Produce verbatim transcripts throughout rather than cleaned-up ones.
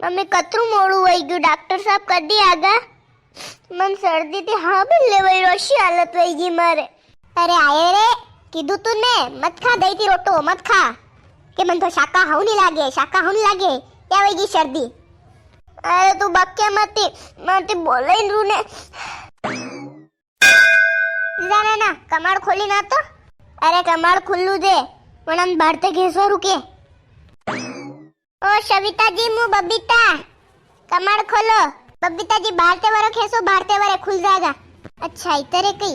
Mummy, कतरू मोड़ू वई गयो, doctor साहब कदी आगा? मन सर्दी थी हाँ भी ले वई रोशी हालत वई गी मारे। अरे आयो रे, कीधु तूने मत खा दही थी रोटो, मत खा। के मन तो शाका हाउ नी लागे, शाका हाउ नी लागे, क्या वई गी सर्दी? अरे तू बक्के मती, मती बोले ही रू ने। जाने ना, कमाड़ खोली ना तो। अरे कमाड़ खुल्लू दे, वणन भारते घेसो रुके। ओ सविता जी, मु बबीता, कमाड़ खोलो। बबीता जी, भारते वरो खेसो, भारते वरे खुल जाएगा। अच्छा, इतरे कई।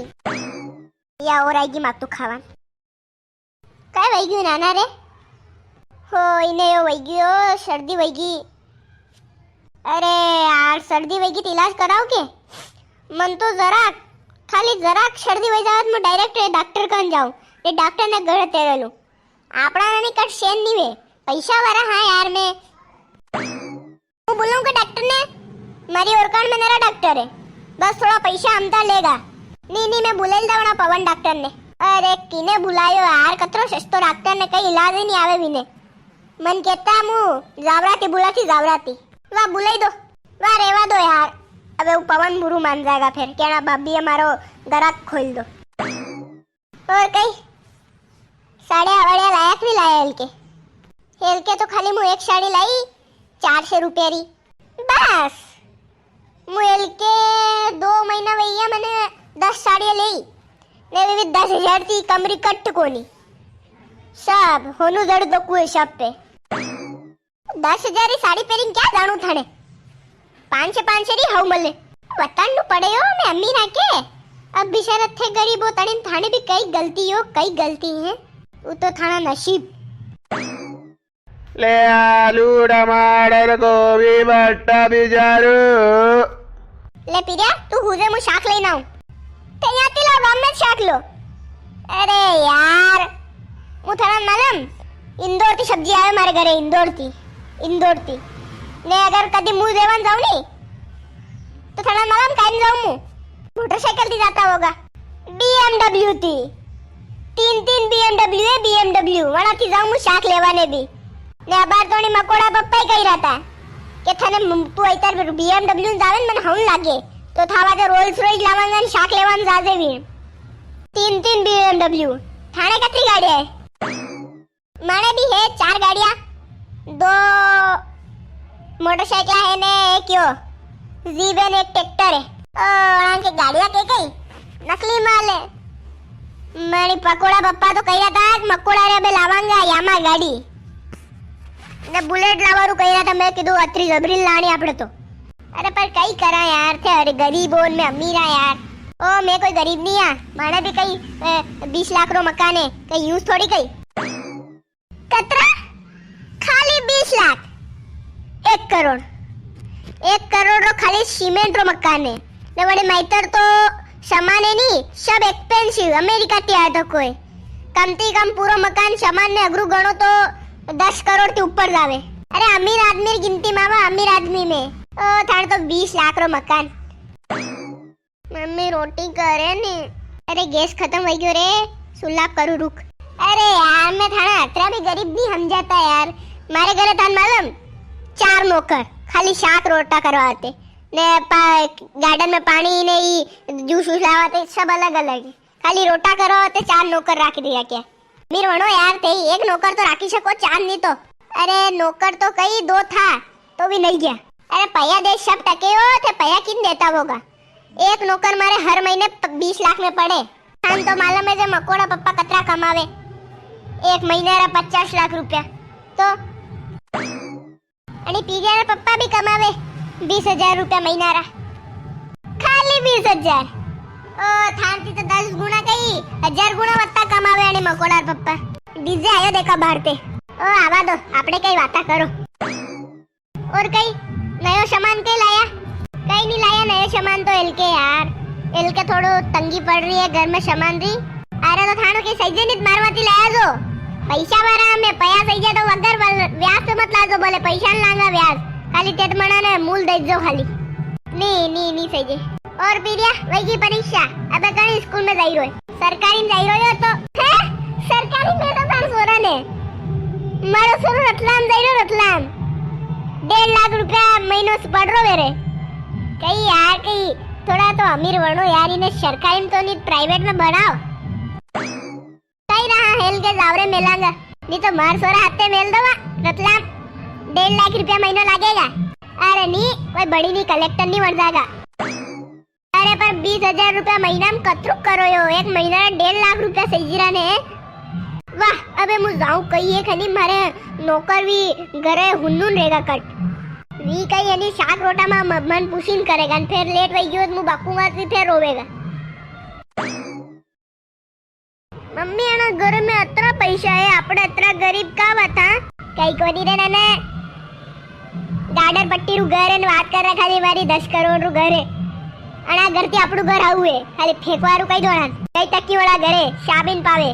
या और आएगी मातू खावान। काय वई गयो नाना रे? हो, इने यो वई गयो, सर्दी वई गी। अरे यार, सर्दी वई गी तो इलाज कराओ के? मन तो जरा, खाली जरा सर्दी वई जावे तो मैं डायरेक्ट डॉक्टर कन जाऊं, ये डॉक्टर ने घर तेरे लूं। आपणा ने कट शेन नी वे, पैसा वाला हाँ यार मैं। हूँ बुलाऊं के डॉक्टर ने? मारी ओरकाण में नरा डॉक्टर है, बस थोड़ा पैसा हमता लेगा। नी, नी, मैं बुलाई दावणा पवन डॉक्टर ने। अरे, किने बुलायो यार, कतरो सस्तो डॉक्टर ने, कई इलाज ही नी आवे विने। मन कहता मु जावराती बुलाती जावराती। वाह, बुलाई दो। वाह, रेवा दो यार। अबे वो पवन बुरू मान जाएगा फिर, कहना भाभी हमारो गराक खोल दो। और कई साड़िया वाड़िया लाया कि नी लाया एलके? एलके तो खाली मु एक साड़ी लाई चार सौ रुपया री, बस। मु एलके दो महीना वैया, मैंने दस साड़िया ली, ने वे भी दस हजार थी कम री कट कोनी। सब होनू जड़ दो कुए सब पे। दस हजार री साड़ी पेरी क्या जाणू थाने? पाँच सौ, पाँच सौ री हाउ मले। वतन नु पड़े हो मैं अम्मी ना के। अब बेचारा थे गरीब हो, तणी थाने भी कई गलती हो, कई गलती है। वो तो थाना नसीब। ले आलू, टमाटर, गोभी, भट्टा, बिजारू। ले पिरिया, तू हुजे मु शाक लेना हूँ। ते यहाँ ती लो, गाम में शाक लो। अरे यार, मु थाना मालूम, इंदौर ती सब्जी आवे मारे घरे, इंदौर ती, इंदौर ती। ने अगर कदी मु देवन जाऊँ नी, तो थाना मालूम कायम जाऊँ मु। मोटरसाइकिल ती जाता होगा। बीएमडब्ल्यू ती। तीन तीन बीएमडब्ल्यू है, बीएमडब्ल्यू। वणा ती जाऊँ मु शाक लेवाने भी। ने अबार तो नी मकोड़ा पप्पा ही कही रहा था कि थने म-, तू इतर बीएमडब्ल्यू जावे न, मन हौन लागे। तो थावा जो रोल्स रॉयस लावांगा न शाक लेवान जाजे भी। तीन तीन बीएमडब्ल्यू। थाने कतरी गाड़ी है? माने भी है चार गाड़ियां, दो मोटरसाइकिल है ने एक यो जीप है ने एक ट्रैक्टर है। ओ, वणा के गाड़ियां के कई नकली माल है। मारी पकोड़ा पप्पा तो कही रहा था कि मकोड़ा रे अबे लावांगा यामा गाड़ी। ने बुलेट लावारू कही रहा था, मैं कीधु अतरी जबरी लानी आपड़े तो। अरे पर कई करा यार, थे अरे गरीब हो, मैं अमीर आ यार। ओ, मैं कोई गरीब नी आ, माने भी कई, ए, बीस लाख रो मकान है, कई यूं थोड़ी कई। कतरा? खाली बीस लाख। एक करोड़। एक करोड़ रो खाली सीमेंट रो मकान है। ने वड़े माइतर तो सामान है नी, सब एक्सपेंसिव, अमेरिका ती आया तो कोई। कम ती कम पूरो मकान सामान ने अगरू गणो तो दस करोड़ ती ऊपर जावे। अरे अमीर आदमी री गिनती में आवा, अमीर आदमी में। ओ, थाने तो बीस लाख रो मकान। मम्मी रोटी करे नी। अरे गैस खत्म हो गयो रे, सुल्ला करू रुक। अरे यार, मैं थाने अतरा भी गरीब नी समझाता यार। मारे घरे थाने मालूम, चार नौकर खाली शाक रोटा करवाते ने पा-, गार्डन में पानी ने ई जूस वूस लावाते, सब अलग अलग। खाली रोटा करवाते चार नौकर राखी दिया क्या? अमीर वणो यार, थे एक नौकर तो राखी सको, चार नी तो। अरे नौकर तो कई दो था, तो भी नी गया। अरे पया दे सब टके हो, थे पया किन देता होगा? एक नौकर मारे हर महीने प-, बीस लाख में पड़े। थान तो मालूम है जे मकोड़ा पप्पा कतरा कमावे, एक महीने रा पचास लाख रुपया। तो अने पीरिया रा पप्पा भी कमावे बीस हजार रुपया महीना रा। खाली बीस हजार? ओ, थान ती तो दस गुणा कई, हजार गुणा वत्ता कमावे अने मकोड़ा रा पप्पा। डीजे आयो देखा बाहर ते। ओ, आवा दो, आपणे कई वाता करो। और कई नयो सामान कई लाया? कई नी लाया नयो सामान तो एलके यार, एलके थोड़ो तंगी पड़ री है घर में सामान री। अरे तो थानो के सही जनित मारवाती लाया जो, पैसा भरा में पया सही जा तो वगर बल-, ब्याज तो मत लाजो, बोले पैसा न लांगा ब्याज, खाली तेत मना ने मूल दे जो खाली। नी, नी, नी सही जे। और पीरिया, वही की परीक्षा, अबे कहीं स्कूल में जाई रोए? सरकारी में जाई रह्यो तो, हैं? सरकारी में तो थान सोरा ने। मारो सोरो रतलाम जाई रह्यो, रतलाम। डेढ़ लाख रुपया महीनो से पड़ रो मेरे। कई यार, कई थोड़ा तो अमीर बनो यार, इने सरकारी में तो नी, प्राइवेट में बनाओ। कई रहा हेल के जावरे मेलांगा, नी तो मार सोरा हाथे मेल दो वा, रतलाम। डेढ़ लाख रुपया महीनो लागेगा। अरे नी, कोई बड़ी नी, कलेक्टर नी बन जाएगा। अरे पर बीस हजार रुपया महीना में कतरुक करो यो, एक महीना रे डेढ़ लाख रुपया सही जीरा ने। वाह, अबे मु जाऊं कई है खनी, मारे नौकर भी घरे हुन्नून रहेगा कट। वी कई यानी शाक रोटा मा म-, मन पुसीन करेगा, न फेर लेट वही गयो तो मु बाकूंगा तो फेर रोवेगा। मम्मी, अणा घर में अतरा पैसा है, आपणे अतरा गरीब का बात, हाँ? कई कोनी रे नाना, गाडर पट्टी रू घर है, न बात कर रखा थी मारी दस करोड़ रू घर है। अणा घर थी आपणू घर हाउ है, खाली फेंकवा रू कई दो ना, कई टक्की वाला घर है, शाबिन पावे।